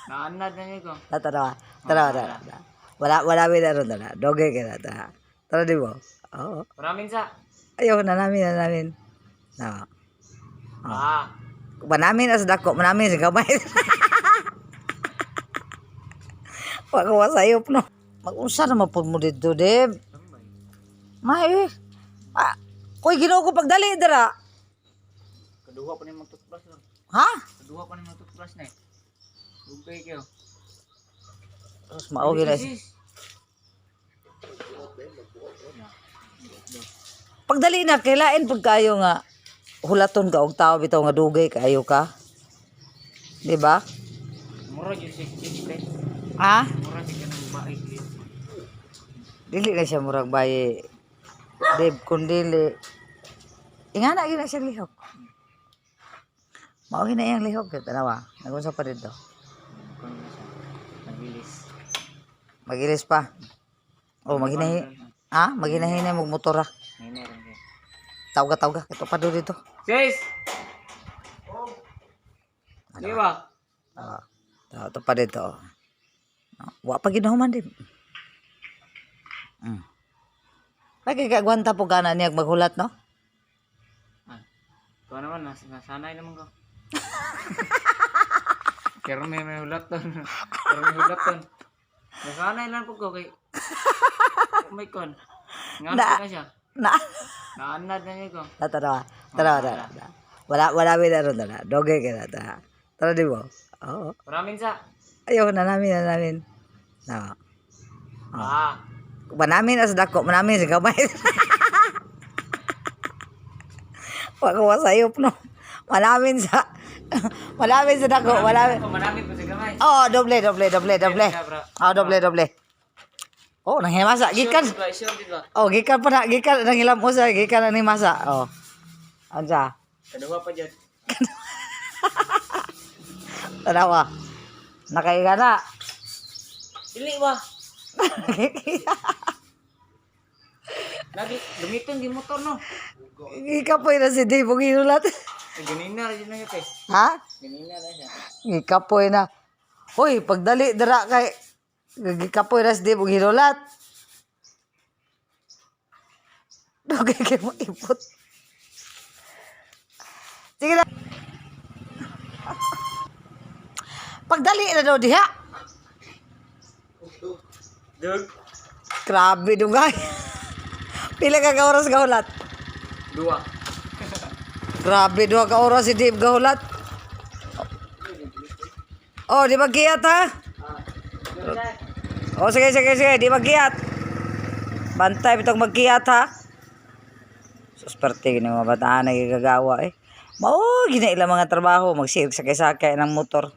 Naanad na niya ko. Tara, tara, tara. Wala, wala mi na ron, tara. Dogay ka na, tara. Tara, di mo? Oo. Maraming sa. Ayaw na namin, na namin. No. Ah. Manamin as dako, manamin sa gamay. Wag ko sayop no. Mag-unsa na mapud mo dito, Deb? May. Ah, koy Ginoo ko pagdali dira. Kaduha pa ni mag-toothbrush lang. Ha? Kaduha pa ni mag-toothbrush na eh. Dugay kayo. Terus mao gid. Sis. Pagdali na kailain pud kayo nga hulaton ka og tao bitaw nga dugay kaayo ka. Di ba? Mura jud si chicken. Ha? Mura si kanang bae gid. Dili na siya murag bayi. Deb kun dili. Ingana gyud na siya lihok. Mao gyud na iyang lihok kay tanawa. Nagunsa pa dito. Kuno na siya. Nabilis. Magilis pa. Oh, maghinahi. Ha? Maghinahinay mo motor ah. Ngayon rin kayo. Tawga tawga ito pa do dito. Sis! Di ba? Ah, ito pa dito. Oh. Wa pa ginahuman din. Lagi ka agwanta po gana niya maghulat no? Ah. Ikaw naman, nasanay naman ko. Pero may hulat ton. Pero may hulat ton. Nasanay lang po ko kay may kon. Nga na siya. Na. Naanad na niya ko. Tara, tara, tara. Wala, wala mi na ron, tara. Dogay ka na, tara. Tara, di mo? Oo. Maraming sa. Ayaw na namin, na namin. No. Ah. Manamin as dako, manamin sa gamay. Wag ko sayop no. Manamin sa manamin sa dako, manamin. Ako, marami po sa gamay. Oh, doble, doble, doble, doble. Oh, doble, doble. Oh, nanghimasa gikan. Sure, diba? Sure, diba? Oh, gikan pa na, gikan nanghilam usa, gikan na ni masa. Oh. Ansa? Kaduha pa dyan. Tanawa. Nakaiga na. Dili ba? Lagi, gamitin di motor no. Gikapoy na si Dave, ug hinulat. Eh, ganina rin na siya, eh. Ha? Ganina na siya. Gikapoy na. Hoy, pagdali dira kay gikapoy na si Dave ug hinulat. Dugay kay mo ipot. Sige na. Pagdali na daw diha. Dug. Grabe dugay. Pila ka ka oras gahulat? Dua. Grabe, 2 ka oras si Dave gahulat. Oh, di magkiyat ha? Oh, sige, sige, sige, di magkiyat. Bantay bitong magkiyat ha. Susperte gini mga bataan nagigagawa eh. Mao gina ilang mga trabaho, magsiig sakay-sakay ng motor.